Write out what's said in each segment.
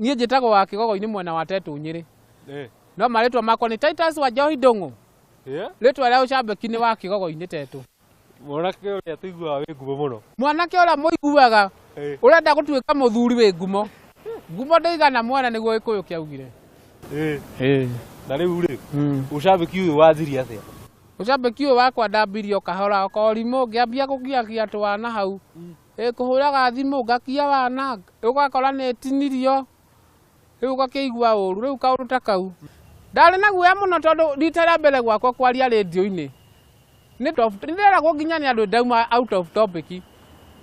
Niĩ njĩtagwo wa Kĩgogo-inĩ mwena wa Tetũ Nyĩrĩ. No marĩtwa makwa nĩ Titus wa Njohi Ndũng'ũ. Rĩtwa rĩa ũcambĩki nĩ wa Kĩgogo-inĩ Tetũ. Mwanake ũrĩa tũiguaga wĩ ngumo mũno. Mwanake ũrĩa mũiguaga ũrenda gũtuĩka mũthuri wĩ ngumo. Ngumo ndĩigana mwana nĩguo Gĩkũyũ kĩaugire. Na rĩu rĩ, ũcambĩki ũyũ wanjirie atĩa? Ũcambĩki ũyũ wakwa ndambirie o kahora o korimũ ngĩambia gũkiakia twana hau. Kũhũraga thimũ ngakia wana ũgakora nĩ ĩtinirio rĩu ũgakĩigua ũru rĩu kaũndũ ta kau. Ndarĩ na guoya mũno tondũ rita rĩa mbere gwakwa kwaria rĩndiũ-inĩ nĩ ndĩreragwo nginya nĩ andũ ndauma out of topic.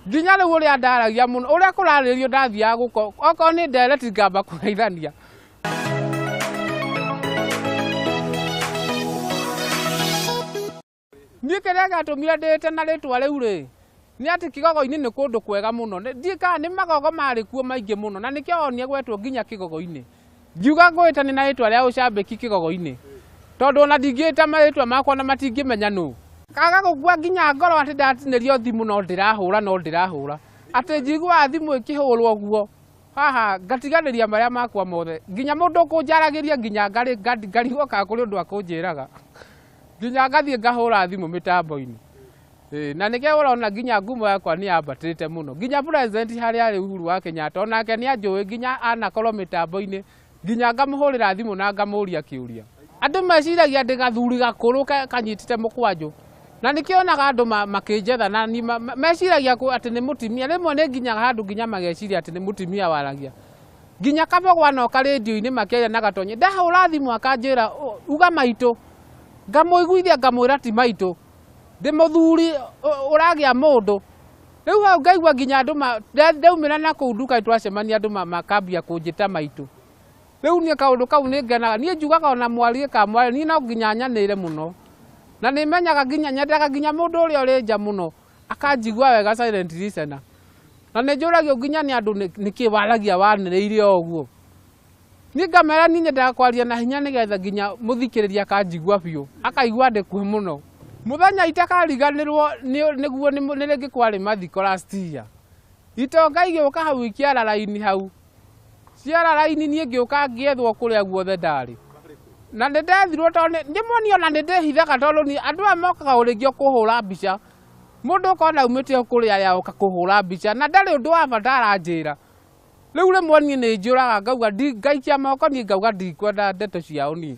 Nginya rĩu ũrĩa ndaragia mũno ũrĩa kũrarĩrio ndathiaga gũko okorwo nĩ ndereti ngamba kũgeithania. Niĩ kĩrĩa gĩatũmire ndĩĩte na rĩtwa rĩu rĩ nĩ atĩ Kĩgogo-inĩ nĩ kũndũ kwega mũno. Ndiũĩ kana nĩ magogo marĩ kuo maingĩ mũno na nĩkĩo wonire gwetwo nginya Kĩgogo-inĩ. Ngiuga ngwĩtane na rĩtwa rĩa ũcambĩki Kĩgogo-inĩ tondũ ona ndingĩta marĩtwa makwa na matingĩmenya nũ. Kaga gũkua nginya ngoro atĩ ndatinĩrio thimũ no ndĩrahũra no ndĩrahũra. Atĩ njiguaga thimũ ĩkĩhũrwo ũguo haha ngatiganĩria marĩa makwa mothe nginya mũndũ ũkũnjaragĩria nginya ngarigwo kana kũrĩ ũndũ akũnjĩraga nginya ngathiĩ ngahũra thimũ mĩtambo-inĩ. Na nĩkĩo ũrona nginya ngumo yakwa nĩ yambatĩte mũno nginya president harĩa arĩ Uhuru wa Kenyatta onake nĩ anjũĩ nginya anakorwo mĩtambo-inĩ nginya ngamũhũrĩra thimũ na ngamũria kĩũria. Andũ meciragia ndĩ gathuri gakũrũ kanyitĩte mũkwanjũ na nĩkĩo onaga andũ makĩnjetha na niĩ meciragia atĩ nĩ mũtumia. Rĩmwe nĩ nginyaga handũ nginya mageciria atĩ nĩ mũtumia waragia. Nginya Kabogo anoka rĩndiũ-inĩ makĩaria na Gatonye ndahũra thimũ akanjĩra uga maitũ ngamũiguithia ngamwĩra ti maitũ ndĩ mũthuri ũragĩa mũndũ. Rĩu hau ngaigua nginya andũ ndaumĩra na kũu nduka twacemania andũ makambia kũnjĩta maitũ. Rĩu niĩ kaũndũ kau nĩ ngenaga. Niĩ njugaga ona mwarie kana mwarie niĩ no nginya nyanĩre mũno. Na nĩ menyaga nginya nyendaga nginya mũndũ ũrĩa ũrĩ nja mũno akanjigua wega silent listener. Na nĩ njũragio nginya nĩ andũ nĩkĩ waragia wanĩrĩire o ũguo. Niĩ ngamera niĩ nyendaga kwaria na hinya nĩgetha nginya mũthikĩrĩria akanjigua biũ akaigua ndĩ kuo mũno. Mũthenya itakariganĩrwo nĩguo nĩ rĩngĩ kwarĩ mathiko last year. Itonga igĩũka hau ikĩara raini hau. Ciara raini niĩ ngĩũka ngĩethwo kũrĩa guothe ndarĩ. Na nĩ ndethirwo tondũ rĩmwe niĩ ona nĩ ndĩhithaga tondũ niĩ andũ aya mokaga o rĩngĩ o kũhũra mbica. Mũndũ ũkona aumĩte o kũrĩa arĩa oka kũhũra mbica na ndarĩ ũndũ wa bata aranjĩra. Rĩu rĩmwe niĩ nĩ njũraga ngauga ngaikia moko niĩ ngauga ndikwenda ndeto ciao niĩ.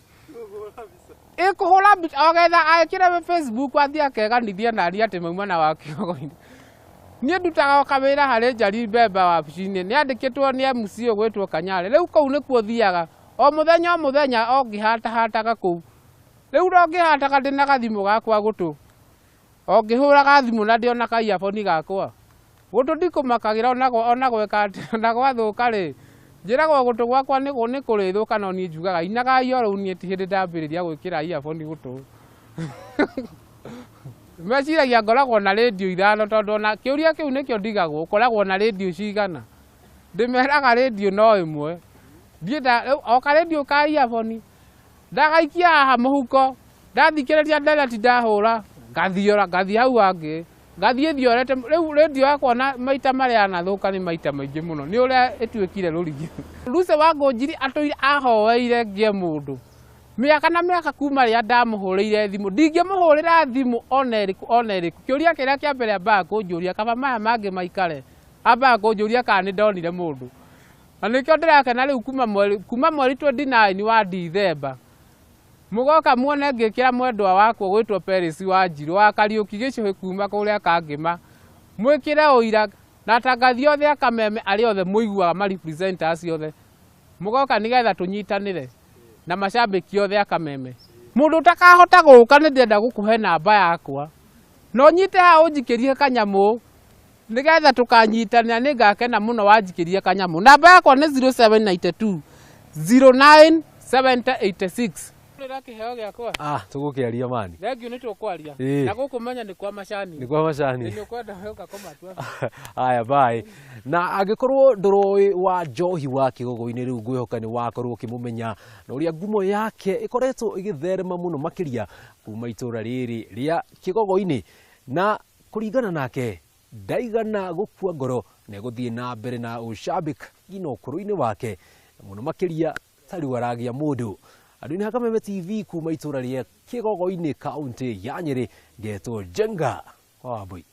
Ĩ kũhũra mbica o getha ekĩre Facebook athiĩ akeganithie nani atĩ mauma na wa Kĩgogo-inĩ. Niĩ ndutaga o kawĩra harĩ Njari Mbemba wabici-inĩ nĩ andĩkĩtwo nĩ MC ũgwĩtwo Kanyarĩ. Rĩu kũu nĩkuo thiaga o mũthenya o mũthenya o ngĩhatahataga kũu. Rĩu no ngĩhataga ndĩna gathimũ gakwa gũtũ. O ngĩhũraga thimũ na ndĩ ona ka earphone gakwa. Gũtũ ndikũmakagĩra ona gweka atĩ ona gwathũka rĩ njĩragwo gũtũ gwakwa nĩ kũrĩthũka no niĩ njugaga inagai o rĩu niĩ ti hĩndĩ ndambĩrĩria gwĩkĩra earphone gũtũ. Meciragia ngoragwo na rĩndiũ ithano tondũ ona kĩũria kĩu nĩkĩo ndigagwo ũkoragwo na rĩndiũ cigana. Ndĩmeraga rĩndiũ no ĩmwe. Ndiĩ o karĩndiũ ka earphone ndagaikia haha mũhuko ndathikĩrĩria ndereti ndahũra ngathiora ngathiĩ hau hangĩ ngathiĩ thiorete. Rĩu rĩndiũ yakwa na maita marĩa yanathũka nĩ maita maingĩ mũno nĩ ũrĩa ĩtuĩkire rũrigi. Lucy Wangũnjiri atũire ahoeire ngĩe mũndũ mĩaka na mĩaka kuma rĩrĩa ndamũhũrĩire thimũ. Ndingĩmũhũrĩra thimũ ona ĩrĩkũ ona ĩrĩkũ. Kĩũria kĩrĩa kĩa mbere ambaga kũnjũria kaba maya mangĩ maikare ambaga kũnjũria kana nĩ ndonire mũndũ. Na nĩkĩo ndĩrakena rĩu kuma mweri 29 wa Dithemba mũgoka muone ngĩkĩra mwendwa wakwa gwĩtwo Peris Wanjirũ wa Kariũki Gĩcũhĩ kuma kũrĩa Kangĩma mwĩkĩre ũira na atangathi othe a Kameme arĩa othe mũiguaga ma representers othe mũgoka nĩgetha tũnyitanĩre na macambĩki othe a Kameme. Mũndũ ũtakahota gũka nĩ ndĩrenda gũkũhe namba yakwa no nyite haha ũnjikĩrie kanyamũ nĩgetha tũkanyitanĩra nĩ ngakena mũno wanjikĩria kanyamũ. Namba yakwa nĩ 0792 09 7086. Rĩra kĩheo gĩakwa. Tũgũkĩaria mani. Thengiũ nĩ tũkwaria. Na gũkũ menya nĩ kwa macani. Nĩ kwa macani. Nĩ ũkwenda gũka kũmatua. Haya bye. Na angĩkorwo ndũroĩ wa Njohi wa Kĩgogo-inĩ rĩu ngwĩhoka nĩ wakorwo ũkĩmũmenya na ũrĩa ngumo yake ĩkoretwo ĩgĩtherema mũno makĩria kuma itũra rĩrĩ rĩa Kĩgogo-inĩ. Na kũringana nake ndaigana gũkua ngoro na egũthiĩ na mbere na ũcambĩki nginya ũkũrũ-inĩ wake. Na mũno makĩria ta rĩu aragia mũndũ. Andũ-inĩ ha Kameme TV kuma itũra rĩa Kĩgogo-inĩ, kaũntĩ ya Nyĩrĩ, ngetwo Njenga wa Wambui.